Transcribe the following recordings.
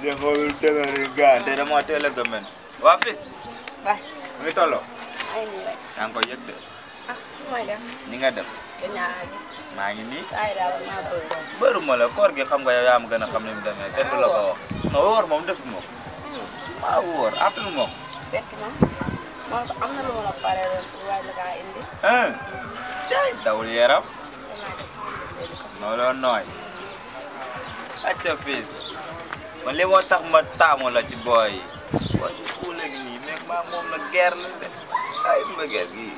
dia xoolul dëgër gaan te dama teel a gëmën waa fis Baay. mu ngi tolloo Ay nii rek. yaa ngi ko yëg de Ah, mooy def. ni nga def Dañaa gis. maa ngi nii Ay daal maa bëgg. bëruma la koor gi xam nga yow yaa ma gën a xam ni mu demee kenn du la ko wax non wóor moom defu moom maa wóor attanu moom Fekk na. Man ko am na lu ma la pare doon pour waaj la kaa indi. cay dawul yaram Damaa def noo doon nooy acca fis man li moo tax ma taamu la ci booy yi booy yi kuule gi nii mais maa moom na guerre la de ay mbëggeel gi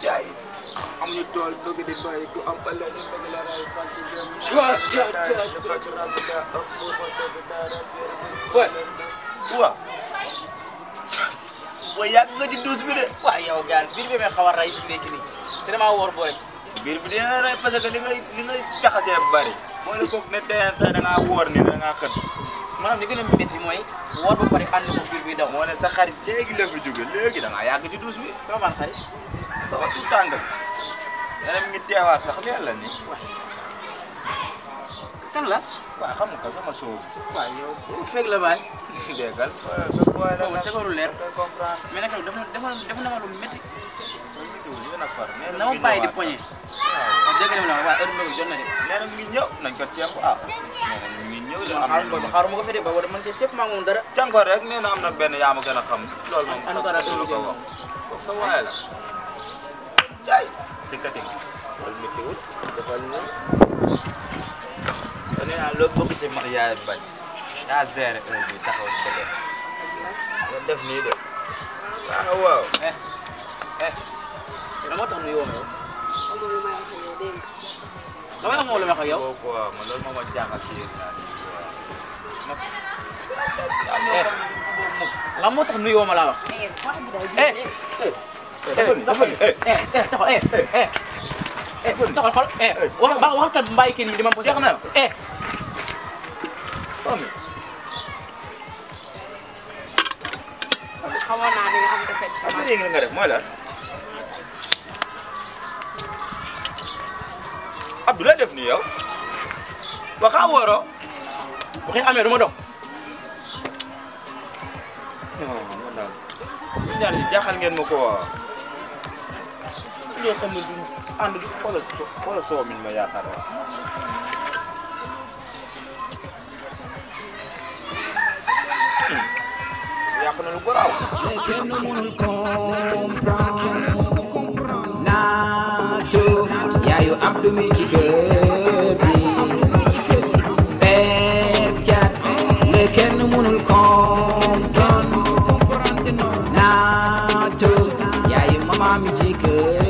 jaay amuñu tool bëgg di bàyyi ku am ëllëg ñu bëgg la ray fan ci jëm waaw booy yàgg nga ci douze bi de waaw yow gaan biir bi may xaw a rey fi nekk nii te damaa wóor boole ci biir bi dina rey parce que li ngay jaxasee bari boole koog ne tey da ngaa wóor ni da ngaa xët maanaam li gën a métti mooy wóor ba pare ànd ko biir bi daw moo ne sa xarit léegi la fi jóge léegi da ngaa yàgg ci douze bi sama ban xarit sama tout tàng yeneen ngi teewaat sax li yàlla ni kan la waaw xam nga ko sama soow waaw yow bu fekk la baay déggal sa boy la boobu tegaru leer koy comprendre mais nag def na ma lu métti yéen a far nee na ma bàyyi di poñe waaw wax dëgg la ma waaye heure bi jot na de nee na mi ngi ñëw nañ ko ceeb ah nee na mi ngi ñëw de am xaaral boobu xaaral ma ko fi de ba war man te sepp maa moom dara jàngoor rek nee na am na benn yaa ma gën a xam loolu moom en tout cas daal lu ko wax kooku sa waay la jaay dikkati loolu méttiwul defal ñu nee naa loo bëgg ci mariage bañ yaa géré heure bi taxaw dëgg nga def nii de waaw waaw la moo tax nu yow yow am na lu may wax yow dégg nga. dama la moo lu ma wax ak yow boo quoi man loolu moo ma jaaxal ci yéen la moo tax nu yow ma laa wax Wax bi daal taxal xool waxal mbaay kii bi di ma posé jeex na xamoon naa di nga am defet am sama. na yëngal nga def mooy lan Abdou la def nii yow waxa woro waxi amee du ma dog non man daal ñu ñaar ñi jaaxal ngeen ma ko waa ñoo xam ne du ànd di xoolal soo mi ma yaakaar rek yàq na lu garaaw kenn mënul comprendre naatu yaayu Abdou mi ci kër bi beek cat le kenn mënul comprendre naatu yaayu mama mi ci kër